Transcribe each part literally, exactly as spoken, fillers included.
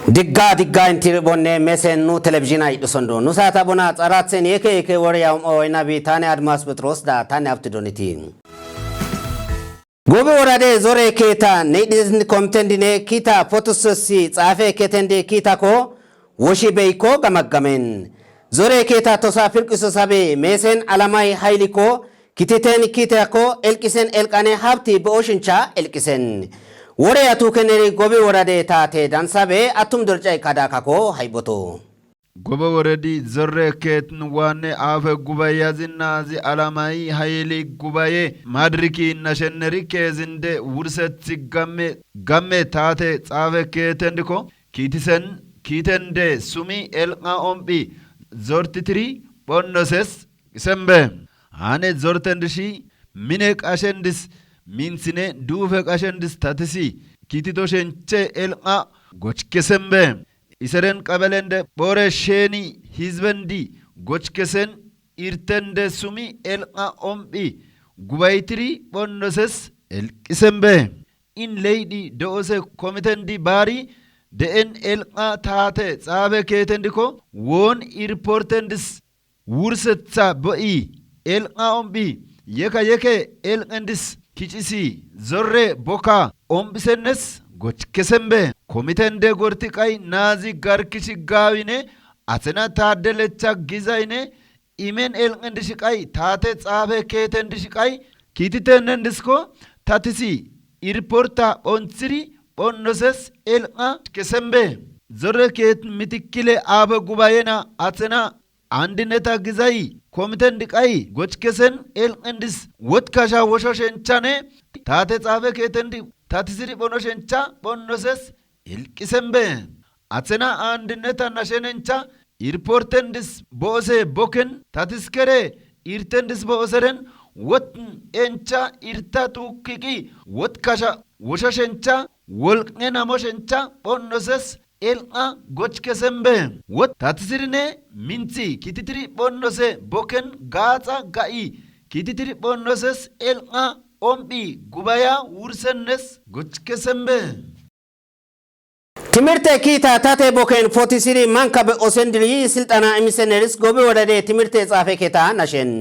Digga digga inti bonne mesen nu telebizhina idhusondo. Nu saata bona xaratsen yeke yeke wore ya um'o wayna bi tane Admas Petros da tane abti doniti. Gobe worade zore keeta ne idhisin komtendine kiita potusosi xaafe keetende kiitako woshi beyko gamaggamen. Zore keeta tosa pirqiso sabe mesen alamay hayliko kititen kiitako elqisen elqane habti be oshincha elqisen. Wore ya tukeneri gobe worade taate dansabe atum dorcay kadakako hayboto. Gobe woredi zorre keetin waanne aafe gubaye yazinnazi alamay hayili gubaye madriki nashenneri keezinde wursethi gamme gamme taate xaafe keetendiko kiitisen kiitende sumi elqa omphi zortitiri phonnoses isembe. Hane zortendishi mine qashendis minthine duufe qashendis tatisi kiitito shenche elqa gochkesembe. Iseren qabelende phore sheni hizbendi gochkesen irtende sumi elqa omphi gubaytiri phonnoses elqisembe. In leydi do'ose komitendi baari de'en elqa taate xaafe keetendiko woon irportendis wursetha bo'i elqa omphi yeka yeke elqendis kicisi zorre boka omphisennes gochkesembe. Komitende gorti qay naazi garkishi gaawine athena taadelecha gizayne imen elqendishi qay taate xaafe keetendishi qay kiititenendisko tatisi irporta phonthiri phonnoses elqa kesembe. Zorre keet mitikkile aafe gubayena athena andineta gizay komitendi qay gochkesen elqendis wotkasha wosho shenchane taate xaafe keetendi tatisiri phono shencha phonnoses elqisembe. Athena andineta nashenencha irportendis bo'ose boken tatiskere irtendis bo'oseren wotin encha irta tuukkiqi wotkasha wosho shencha wolqe namo shencha phonnoses elqa gochkesembe. Wot tatisirine minthi kititiri phonnose boken gaaxa ga'i kititiri phonnoses elqa omphi gubaya wursennes gochkesembe. Timirte kiita tate boken potisiri mankabe osendiri silxana imiseneris gobe wodade timirte xaafe keeta nashen.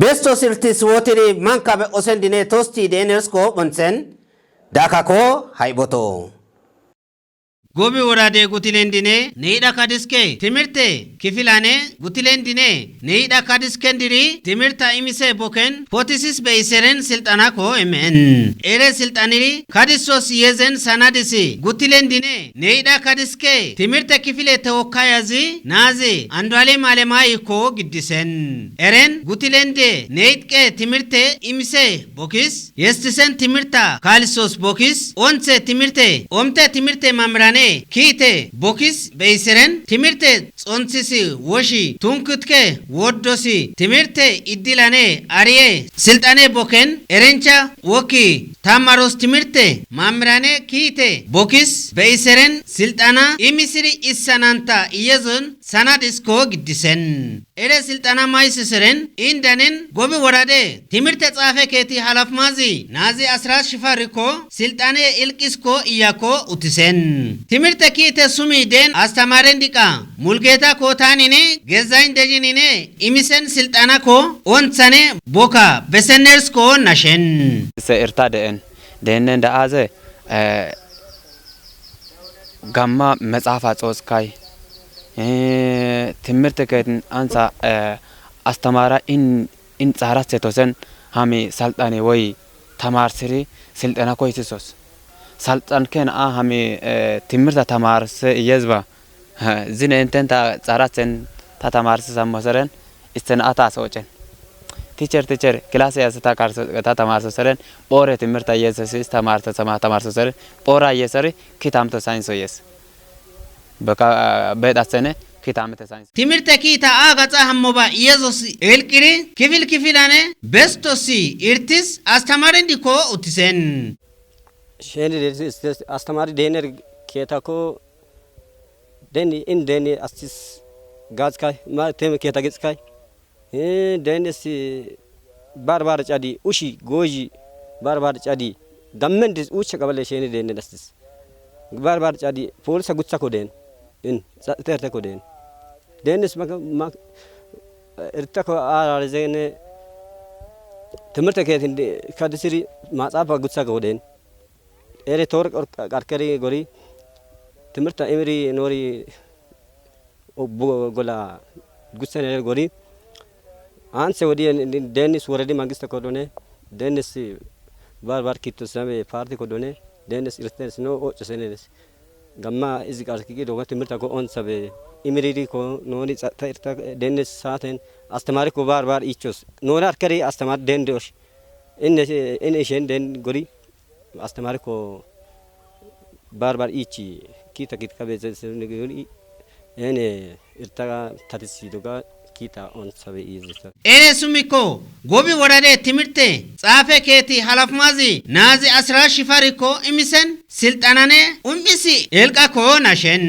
Besto sirtis wotiri mankabe osendine tosti deenersko bonthen dakako hayboto. Gobi worade gutilendine ne idha kadiske timirte kifilane gutilendine ne idha kadiskendiri timirta imise boken potisis be iseren silxanako emen. Ere silxaniri kadisos yezen sanadisi gutilendine ne idha kadiske timirte kifile tewokkayazi naazi Andualem Alemayiko giddisen. Eren gutilende ne idhqe timirte imise bokis yestisen timirta kaalisos bokis onthe timirte omte timirte mamirane kiite bokis be iseren timirte xonthisi woshi tunkutke woddosi timirte iddilane ariye silxane boken erencha wokki tammaros timirte mamirane kiite bokis be iseren silxana imisiri issananta iyezon sanadisko giddisen. Ere silxana maysiseren indanen gobi worade timirte xaafe keeti halafmazi naazi asras shifarikko silxane ilqisko iyakko utisen. Timirte kiite sumi den astamaren diqa Mulgeta Kootanine Gezayn Dejinine imisen silxanako onthane boka besenersko nashen. Se irta de'en de'ennen da'aze eh, gamma mexaafa xooskay eh, timirte keetin antha eh, astamara in in xaarathe tosen hami salxane woy tamarsiri silxana koytisos. Salxan ken a hami eh, timirta tamarse iyezba zine inten ta xaarathen ta tamarse sammoseren isten a ta soocen. Ticher ticher kilase yas ta karso ta tamarso seren phoore timirta yeses tamarte sama tamarso seren phoora yeseri kitamto sainso yes. Beka bedatsene kitamte sainso. Timirte kiita a gaxa hammoba Yesus elqiri kifil kifilane bestosi irtis astamaren diko utisen. Sheni de astamari dener keetako deni in deni astis gazkay ma teme keeta gizkay. He, deni si bar bar cadi ushi goji bar bar cadi dammen dis ucha qabale sheni deni dastis. Bar bar cadi polisa gutsa koden. In sa ter te koden. Dennis mak mak irta ko ara rezene timirte ketin kadisiri matsafa gutsa koden. Ere tor karkeri gori timirta imiri nori gola gutsen ere gori. Anse wodi dennis woredi mangiste kodone. Dennis bar bar kitto same parti kodone. Dennis irtes no ocho senenes. Gamma izi qarkiki doga timirta ko on sabe. Imiridi ko noni ta irta dennis saten astamari ko bar bar ichos noni arkeri astamar dendosh. Inne inne ishen den gori astamari ko bar bar ichi kita kitka bezes niguri. Ene irtaga tatisi doga kita on sabe izisa. Ere sumiko gobi worade timirte xaafe keeti halafmazi naazi asra shifariko imisen silxanane um'isi elqako nashen.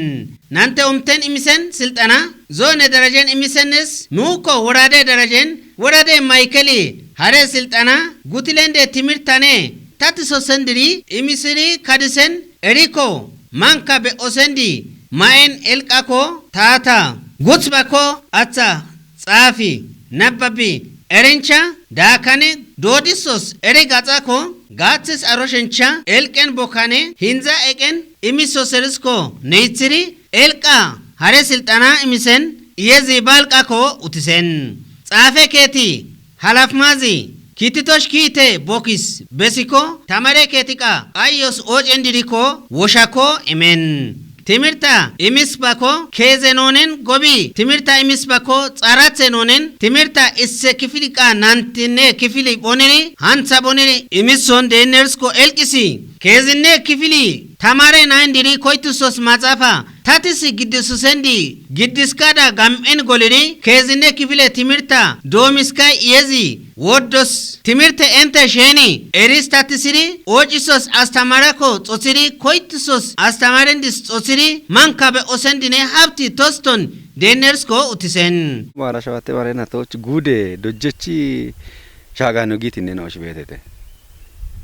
Nante umten imisen silxana zone darajen imisenes nuko worade darajen worade maykeli hare silxana gutilende timirtane tatiso sendiri imisiri kadisen eriko manka be osendi ma'en elqako taata gutsbako atha xaafi nababi erincha daakane doodisos eri gaxako gaathis aroshencha elqen bokane hinza eqen imiso serisko neythiri elqa hare silxana imisen iyezi balqako utisen xaafe keeti halafmazi kititosh kiite bokis besiko tamare keetiqa ayyos oocen diriko woshako imen. Timirta imisbako keezenonen gobi timirta imisbako xaarathenonen timirta isse kifiliqa nantinne kifili boniri hantha boniri imison deenersko elqisi keezinne kifili tamare nayn diri koytusos maxaafa tatisi giddisosendi giddiskada gam'en goliri keezinne kifile timirta doomiskay iyezi woddos timirte ente sheni eris tatisiri oocisos astamarako xothiri koytusos astamarendis xothiri mankabe osendine habti toston deenersko utisen. Maara shawate barena toch gude dojjechi shaagano gitinne noosh beetete.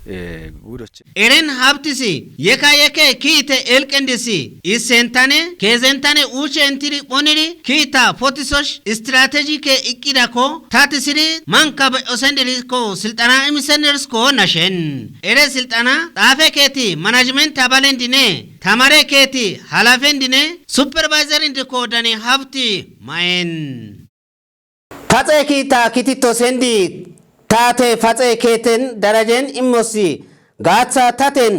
Eh, gudoch. Eren habtisi yeka yeke kiite elqendisi isentane keezentane uuche entiri boniri kiita potisosh istratejike iqqidako tatisiri mankabe osendiriko silxana imisenersko nashen. Ere silxana xaafe keeti management abalendine tamare keeti halafendine supervisor indiko dani habti mayen. Paxe kiita kitito sendi taate paxe keeten darajen immosi gaaththa taten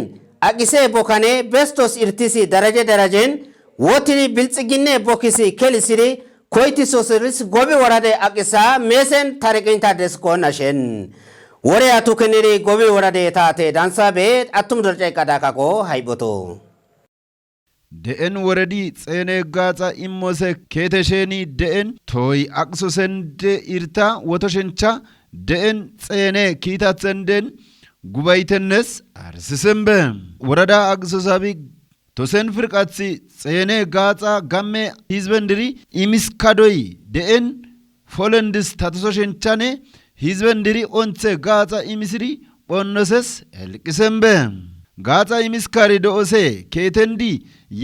aqise bokkane bestos irtisi daraje darajen wotiri bilxiginne bokkisi kelisiri koyti sosiris gobi worade aqisa meesen tariqinta desko nashen. Wore atukeniri gobi worade taate dansabe attum dorce qadakako hayboto. De'en woredi xeene gaaxa immose keete sheeni de'en tooy aqso sende irta wotoshencha de'en xeene kiitathenden gubaytennes arsisembe. Worada aqso sabi tosen firqathi xeene gaaxa gamme hizbendiri imiskadoy de'en folendis tatososhenchane hizbendiri onthe gaaxa imisiri phonnoses elqisembe. Gaaxa imiskari do'ose keetendi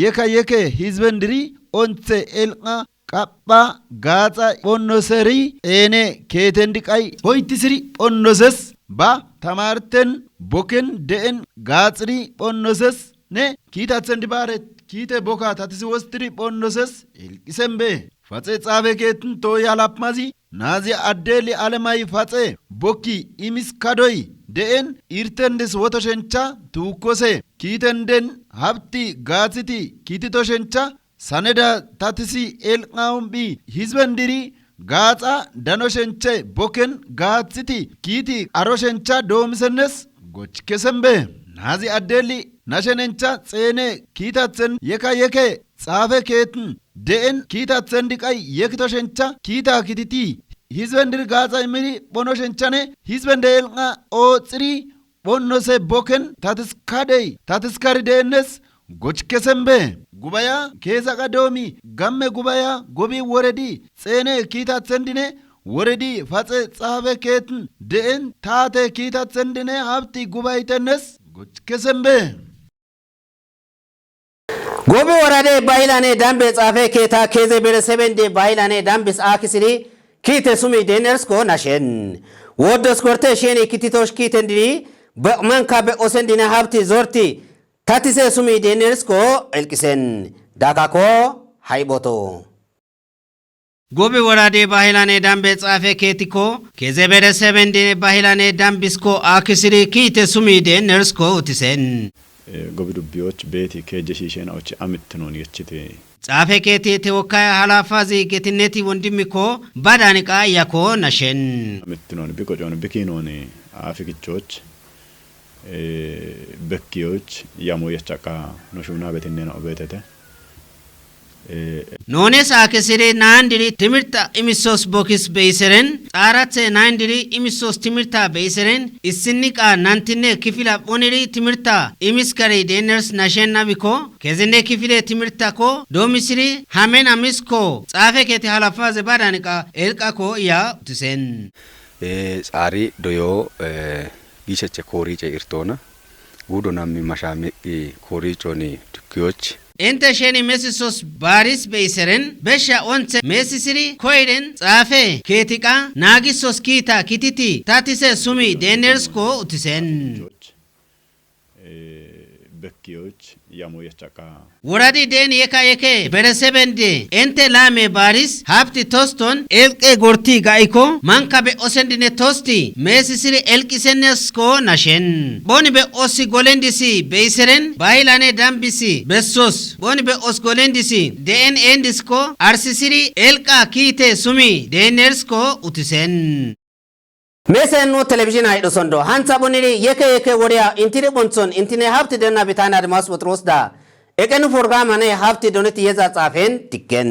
yeka yeke hizbendiri onthe elqa qapha gaaxa phonnoseri xeene keetendi qay hoytisiri phonnoses ba tamarten boken de'en gaaxiri phonnoses ne kiitathen dibaare kiite bokka tatisi wostiri phonnoses elqisembe. Faxe xaafe keetin tooy halapmazi naazi addeli alemay faxe bokki imiskadoy de'en irtendis wotoshencha tuukkose kiitenden habti gaathiti kiititoshencha saneda tatisi elqawun bi hizbendiri gaaxa danoshenche bokken gaathiti kiiti aroshencha doomisennes gochkesembe. Naazi addeli nashenencha xeene kiitathen yeka yeke xaafe keetin de'en kiitathen diqay yekitoshencha kiita kititi hizbendiri gaaxa immiri phonoshenchane hizbende elqa ooxiri phonnose bokken tatiskadey tatiskari deennes gochkesembe. Gubaya keesaqa doomi gamme gubaya gobi woredi xeene kiitathendine woredi faxe xaafe keetin de'en taate kiitathendine habti gubaytennes gochkesembe. Gobi worade bahilane dambe xaafe keeta keze beresebende bahilane dambis akisiri kiite sumi denersko nashen. Woddos gorte sheni kititosh kiitendiri be'manka be'osendine habti zorti tatise sumi denersko elqisen. Dakako hayboto. Gobi worade bahilane dambe xaafe keetiko keze beresebende bahilane dambisko akisiri kiite sumi denersko utisen. Gobi dubbiyoch beeti keejje shiisheena ochi amittinoon yechite. Xaafe keeti tewokkaya halafazi getineti wondimiko badani qa yako nashen. Amittinoon bi qocoon bi kiinoon aafikichoch bekkiyoch yamo yechaqa no shuuna betinnena obeetete. Nones akisiri naandiri timirta imisos bokis beiseren xaarathe naandiri imisos timirta beiseren issinni qa nantine kifila boniri timirta imiskari deners nashen nabiko kezinde kifile timirtako doomisiri hamen amisko xaafe keeti halafaze badani qa elqako iya utisen. Xaari doyo giisheche kooriice irtoona guudo nammi mashaamiqqi kooriicooni dukkiyoch. Inte sheni mesisos baaris beiseren besha onthe mesisiri koyden xaafe keetiqa naagisos kiita kititi tatise sumi denersko utisen. Bekkiyoch yamo yechaqa. Woradi den yeka yeke beresebende ente laame baaris habti toston elqe gorti ga'iko manka be'osendine tosti meesisiri elqisennesko nashen. Boni be'osi golendisi beiseren bahilane dambisi bessos boni be'os golendisi de'en endisko arsisiri elqa kiite sumi denersko utisen. Mesen nu televizyon ay dhosondo hantha boniri yeke yeke woriya intiri bonthon intine habti denna bitana admas wotrosda eqenu programane habti doneti yeza xaafen tikken.